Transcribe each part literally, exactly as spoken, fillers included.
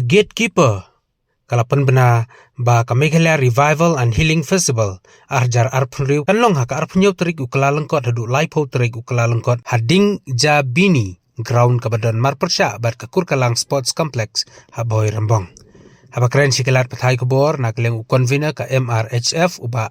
Gatekeeper ka la pynbna ba ka Meghalaya Revival and Healing Festival ar hajar arphew hynriew kan long ha ka arphew hynñiew tarik u Kyllalyngkot haduh laiphew tarik u Kyllalyngkot ha Dingjabini Ground kaba don marpyrshah bad ka Kurkalang Sports Complex ha Bhoirymbong. Haba kren sha ki lad pathai khubor na ka liang u convener ka M R H F u Bah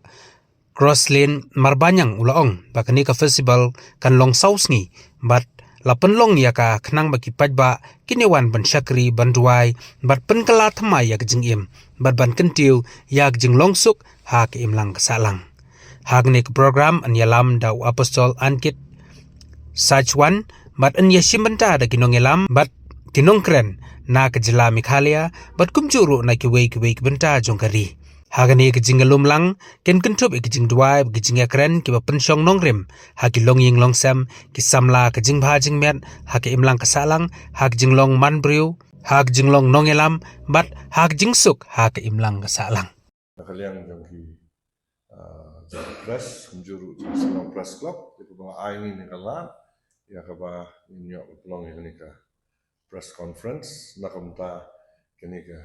Crosslyn Marbaniang u la ong ba kane ka festival kan long saw sngi bad la pynlong ïa ka khnang ba ki paidbah kin ïa wan ban shakri ban duwai bad pynkylla thymmai ïa ka jingim bad ban kyntiew ïa ka jinglong suk ha ka imlang ka sahlang. Ha kane ka program yn ïalam da u Apostol Ankit Sajwan bad yn ïashim bynta da ki nongïalam bad ki nongkren na ka jylla Meghalaya bad kumjuh ruh na kiwei kiwei ki bynta jong ka ri. Ha kane ka jingïalum lang kin kynthup ïa ka jingduwai bad ka jingïakren kiba pynshong nongrim ha ki longïing longsem, ki samla ka jingbha jingmiat ha ka imlang ka sahlang, ha ka jinglong manbriew, ha ka jinglong nongïalam bad ha ka jingsuk ha ka imlang ka sahlang. Na ka liang jong ki, ah, jong ki press, kumjuh ruh jong Shillong Press Club, ïa kaba ai ngi ïa ka lad ïa kaba ngin ïoh pynlong ïa kane ka press conference na ka bynta kane ka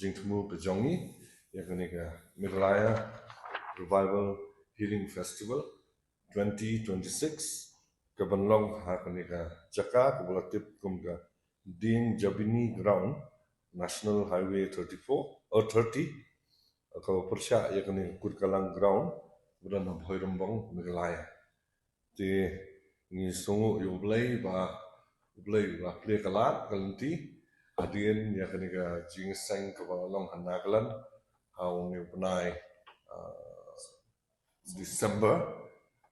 jingthmu ka jong ngi ïa kane ka Meghalaya Revival Healing Festival twenty twenty-six, kaban long ha kane ka jaka kaba la tip kum ka Dingjabini Ground, National Highway thirty-four, oh, thirty, kaba pyrshah ïa kane ka Kurkalang Ground, ba don ha Bhoirymbong, Meghalaya. Te ngi sngewnguh ïa U Blei ba U Blei u la plie ka lad ka lynti hadien ïa kane ka jingïaseng kaba la long ha Nagaland ha une u bnai, ah, December,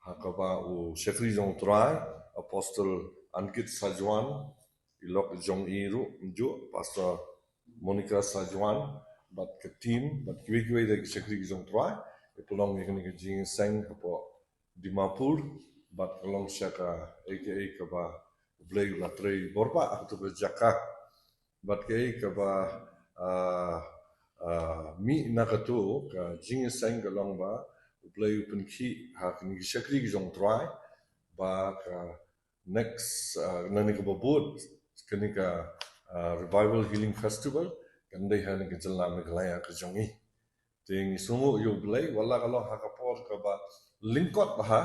ha kaba u shakri jong U Trai, Apostle Ankit Sajwan, i lok jong i ruh, kumjuh Pastor Monica Sajwan, bad ka team, bad kiwei kiwei de ki shakri ki jong U Trai, ki pynlong ïa kane ka jingïaseng hapoh Dimapur, bad ka long sha kaei kaei kaba U Blei u la trei bor bha ha katu ka jaka. Bad kaei kaba, ah, ah, mih na katu ka jingïaseng ka long ba U Blei u pynkhih ha kine ki shakri ki jong U Trai ba ka next, ah, na kane kaba bud kane ka, ah, Revival Healing Festival kan dei ha kane ka jylla Meghalaya ka jong ngi. Te ngi sngewnguh ïa U Blei, wat la ka long ha ka por kaba lyngkot bha,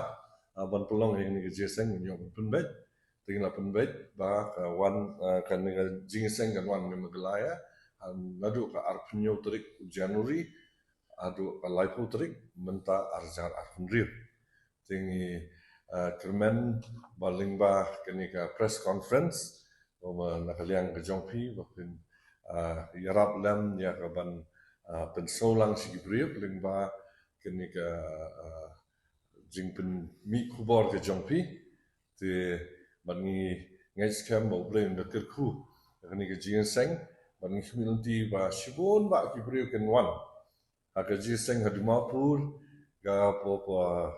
ah, ban pynlong ïa kane ka jingïaseng, ngin ïoh ban pynbeit. Te ngi la pynbeit ba ka wan, ah, kane ka jingïaseng kan wan na Meghalaya, ah, naduh ka arphew hynñiew tarik u January haduh ka laiphew tarik mynta ar hajar arphew hynriew. Te ngi, ah, kyrmen ba lyngba kane ka press conference, ba na ka liang ka jong phi ba phin, ah, ïarap lem ïa ka ban, ah, pynsngew lang sha ki briew lyngba kane ka, ah, jingpynmih khubor ka jong phi. Te bad ngi ngeit skhem ba U Blei un da kyrkhu ïa kane ka jingïaseng, bad ngi khmih lynti ba shibun bah ki briew kin wan ha ka jingïaseng ha Dimapur, ka por ba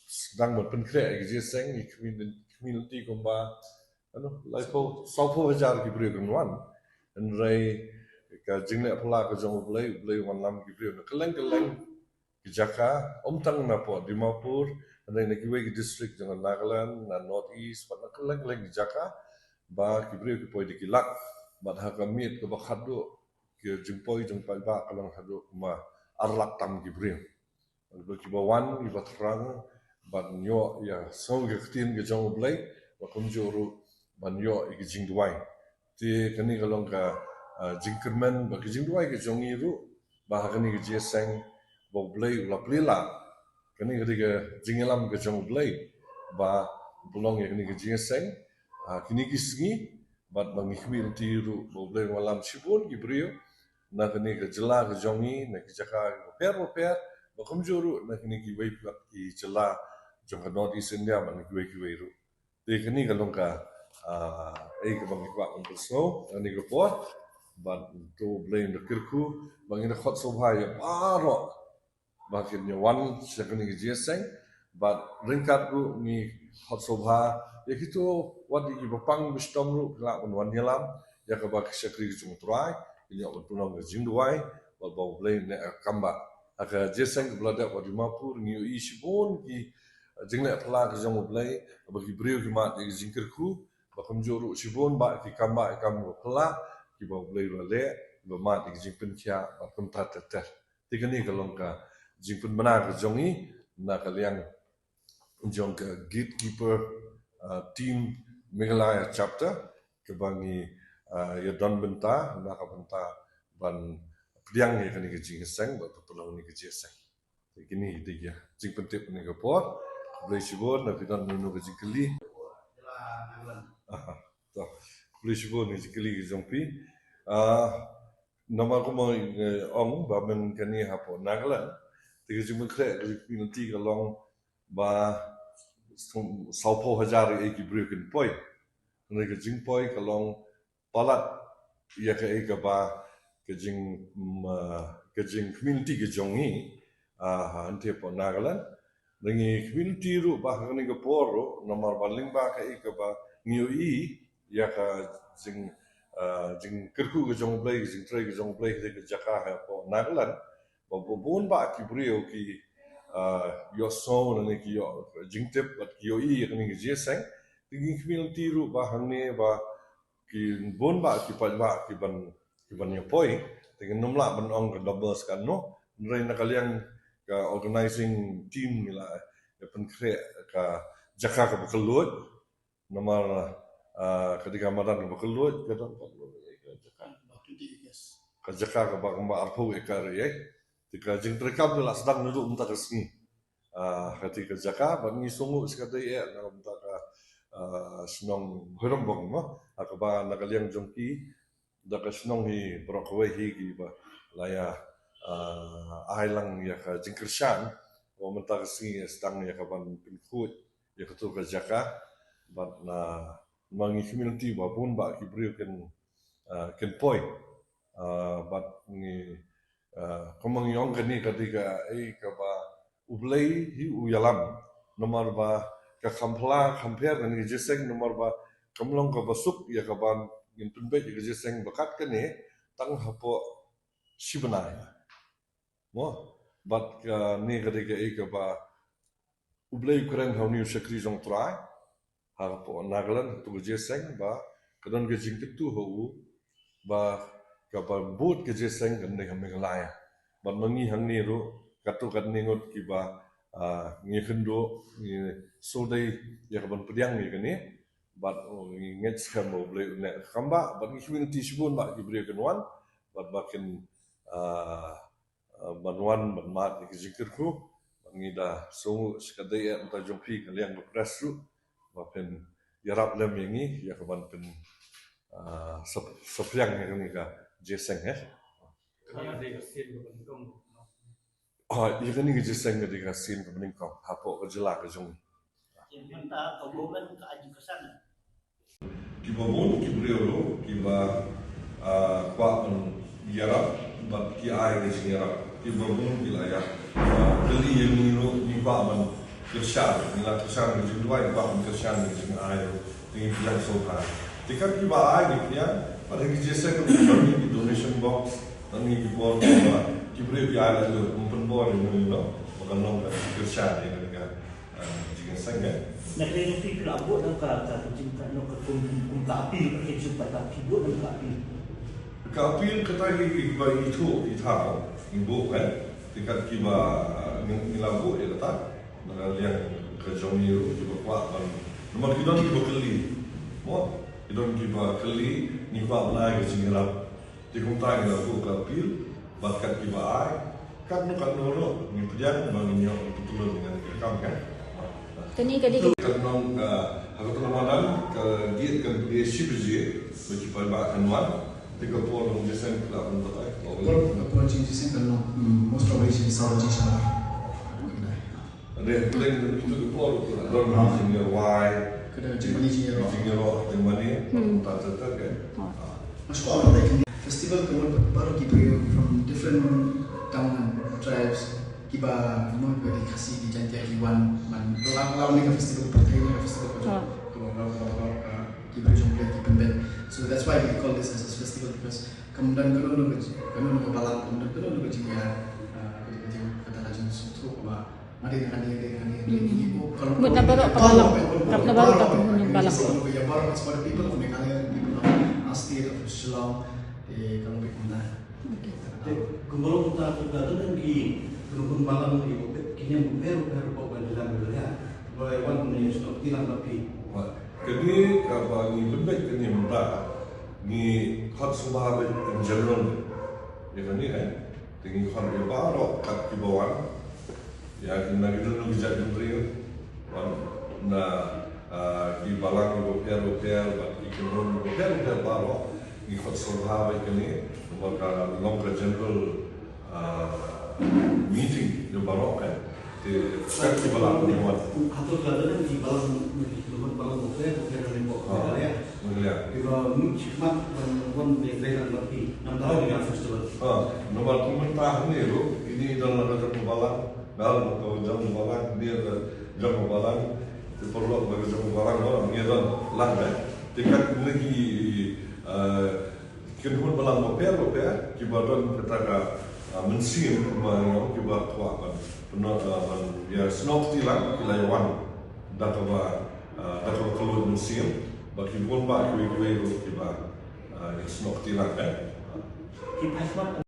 sdang ban pynkhreh ïa ka jingïaseng, ngi khmih, khmih lynti kumba, ano, laiphew, sawphew hajar ki briew kin wan. Hynrei ka jingleh phylla ka jong U Blei, U Blei u wanlam ki briew na kylleng kylleng ki jaka, ym tang na poh Dimapur, hynrei na kiwei ki district jong ka Nagaland, na North East, bad na kylleng kylleng ki jaka, ba ki briew ki poi da ki lak, bad ha ka miet kaba khatduh, ki jingpoi jong paidbah ka long haduh kumba ar lak tam ki briew. Bad kiba wan, kiba thrang ban ïoh ïa sngew ïa ka ktien ka jong U Blei, bad kumjuh ruh ban ïoh ïa ki jingduwai. Te kane ka long ka, ah, jingkyrmen bad ka jingduwai ka jong ngi ruh, ba ha kane ka jingïaseng ba U Blei u la plie lad. Kane ka dei ka jingïalam ka jong U Blei ba u pynlong ïa kane ka jingïaseng, ah, kine ki sngi, bad ba ngi khmih lynti ruh ba U Blei un wanlam shibun ki briew na kane ka jylla ka jong ngi, na ki jaka bapher bapher, bad kumjuh ruh na kine kiwei pat ki jylla jong ka North East India, bad na kiwei kiwei ruh. Te kane ka long ka, ah, ei kaba ngi kwah ban pynsngew ha kane ka por, bad to U Blei un da kyrkhu ba ngin da khot sngewbha ïa baroh ba kin ïa wan sha kane ka jingïaseng, bad ryngkat ruh ngi khot sngewbha ïa kito, wat ïa kiba pang ba shitom ruh, ki lah ban wan ïalam ïa kaba ki shakri ki jong U Trai kin ïoh ban pynlong ka jingduwai, bad ba U Blei un neh kam bah. Ha ka jingïaseng kaba la dep ha Dimapur ngi ïohi shibun ki, eh, jingleh phylla ka jong U Blei, ba ki briew ki mad ïa ka jingkyrkhu, bad kumjuh ruh shibun bah ki kam bah, ki kam ba phylla, kiba U Blei u la leh, ba mad ïa ka jingpynkhiah bad kumta ter ter. Te kane ka long ka jingpynbna ka jong ngi na ka liang jong ka Gatekeeper, ah, Team Meghalaya Chapter, kaba ngi, ah, ïa don bynta na ka bynta ban pdiang ïa kane ka jingïaseng bad pynlong ïa kane ka jingïaseng. Te kine ki dei ki jingpyntip ha kane ka por. Khublei shibun, lada phi don kano kano ka jingkylli. Aha. To. Khublei shibun ïa ka jingkylli ka jong phi. Ah, namar kumba nga ong ba mynta kane hapoh Nagaland, te ka jingpynkhreh ka jong ki community ka long ba sawphew hajar ïa ki briew kin poi. Hynrei ka jingpoi ka long palat ïa kaei kaba ka jing, mm, ah, ka jing community ka jong ngi, ah, ha hangtei hapoh Nagaland. Ngi community ruh ba ha kane ka por ruh, namar ba lyngba kaei kaba ngi ïohi ïa ka jing, ah, jingkyrkhu ka jong U Blei, ka jingtrei ka jong U Blei ha ka jaka hapoh Nagaland. Ba bun bah ki briew ki, ah, ïohsngew lane ki ïoh jingtip bad ki ïohi ïa kane ka jingïaseng. Te ngi community ruh ba hangne ba ki bun bah ki paidbah ki ban, ki ban ïa poi. Te ngin ym lah ban ong ka numbers katno. Hynrei na ka liang ka organizing team ngi la ïa pynkhreh ka jaka kaba kylluid. Namar, ah, ka dei ka madan kaba kylluid, ka don ka, ka jaka kaba kumba arphew acre ïa. Te ka jingtreikam ka la sdang naduh mynta ka sngi. Ah, kata ka jaka, bad ngi sngewnguh shikatdei eh, na ka bynta ka, ah, shnong Hurambong mo, ha kaba na ka liang jong ki, da ka shnong hi baroh kawei hi kiba la ïa, ah, ai lang ïa ka jingkyrshan, ba mynta ka sngi sdang ïa ka ban pynkhuid ïa kato ka jaka, bad na ma ngi community ba bun bah ki briew kin, ah, kin poi. Ah, bad ngi, ah, kumba ngi ong kane ka dei kaei kaba U Blei hi u ïalam. Namar ba ka kham pla kham pher kane ka jingïaseng, namar ba kam long kaba suk ïa kaban ngin pynbeit ïa ka jingïaseng ba kat kane tang hapoh shi bnai. Mo, bad kane ka dei kaei kaba U Blei u kren ha une u shakri jong U Trai hapoh Nagaland, hato ka jingïaseng ba ka don ka jingkyntu ha u ba kaba bud ka jingïaseng kan dei ha Meghalaya. Bad ma ngi hangne ruh katto katne ngut kiba, ah, ngi kynduh, ngi sngewdei ïa kaban pdiang ïa kane. Bad, oh, ngi ngeit skhem ba U Blei un neh kam bah, bad ngi community shibun bah ki briew kin wan bad ba kin, ah, ah, ban wan ban mad ïa ka jingkyrkhu. Bad ngi da sngewnguh shikatdei eh mynta jong phi ka liang ka press ruh ba phin ïarap lem ïa ngi ïa kaban pyn, ah, sap-, saphriang ïa kane ka jingïaseng eh. Ah, ïa kane ka jingïaseng ka dei ka sien kaba nyngkong hapoh ka jylla ka jong ngi. Mynta ka government ka ai jingkyrshan. Kiba bun ki briew ruh kiba, ah, kwah ban ïarap bad ki ai ka jingïarap. Kiba bun ki la ïa, ah, kylli ïa ngi ruh, ngi kwah ban kyrshan, ngi la kyrshan ka jingduwai, ngi kwah ban kyrshan ka jingai ruh. Te ngi pdiang sngewbha. Te kat kiba ai ngi pdiang, bad ha ki jingïaseng ruh ki donation box, tang ha ki por kiba ki briew ki ai la ruh, ym pynbor ïa ngi ruh, ba kan long ka kyrshan ïa ka. Ah, jingïaseng, eh. Na ka liang jong phi, phi la buh da ka, ka, ka jing, ka, no, ka kum, kum ka appeal, ka jing, ka, ka, phi buh da ka appeal. Ka appeal kata ngi, ngi, ba ngi thuh, ngi thaw, ngi buh, eh. Te kat kiba, ngi, ngi la buh ïa kata. Na ka liang ka jong ngi ruh kiba kwah ban. Namar ki don kiba kylli. Mo, ki don kiba kylli, ngi kwah ban ai ka jingïarap. Te kumta ngi la buh ka appeal, bad kat kiba ai, katno katno ruh, ngi pdiang, ba ngin ïoh, ngi pyntylun ïa kane ka kam, kan? Kane ka dei ka, kat nong, ah, ha kato ka madan, ka gate kan plie shi baje, ba ki paidbah kan wan, te ka por jong jingïaseng ka la bun bha. Por, ka por jong jingïaseng kan long, mm, most probably shi saw baje shabar. Hynrei pdeng itu ki por, don jingïarap. Ka don jingmane jingïarap. Jingïarap, jingmane, hmm, ta ta ta kan. Oh. Ah. Festival ka mut baroh ki briew from different town and tribes, kiba mut ba ki Khasi, ki Jaiñtia, ki wan ban la, la ne ka festival, pyrthei ne ka festival ka jong, ah, ka, ka, ka, ka, ki briew jong U Blei ki pynbeit. So that's why we call this as a festival, because kam don kano kano ka, kano kano ka balang, kam don kano kano ka jingïa, ah, ka, ka jing, kata ka jingsngewthuh ba Mut na baroh ka balang, mut na baroh ka balang. It's for the people of Meghalaya, the people of our state of Shillong. Eh, ka long beit mynta. Te kumba long mynta, kumta don ki kynhun balang ki bapher, ki niam bapher bapher ba wan jylla Meghalaya, ba wan ne snoh kti lang bad phi. Wa, kane kaba ngi pynbeit kane mynta, ngi khot sngewbha beit in general. Ïa kane, eh. Te ngi khot ïa baroh kat kiba wan. Ïa, na ki don ki jait ki briew, wan na, ah, ki balang ki bapher bapher bad ki kynhun bapher bapher baroh, ngi khot sngewbha beit kane, namar ka long ka general, ah, meeting ïa baroh, eh. Te kat ki balang ki wan. Hato ka don ki balang, ki kynhun balang bapher bapher ha ri Meghalaya. Meghalaya. Kiba mih shakhmat ban wan ïatrei lang bad phi. Namar ka festival. Ha, namar kumta hangne ruh, ine i don la ka jong balang. Dal ba ka jong balang, ine ka jong balang, te paralok ba ka jong balang, ba ngi don lang, eh. Te kat kine ki, eh, kynhun balang bapher bapher, kiba don kata ka, ah, mynsiem, kumba ngi ong, kiba kwah ban, ban, ah, ban ïa snoh kti lang, ki la ïa wan da kaba, ah, da kaba kylluid mynsiem, bad ki bun bah kiwei kiwei ruh kiba, ah, ïa snoh kti lang, eh. Ki phai smat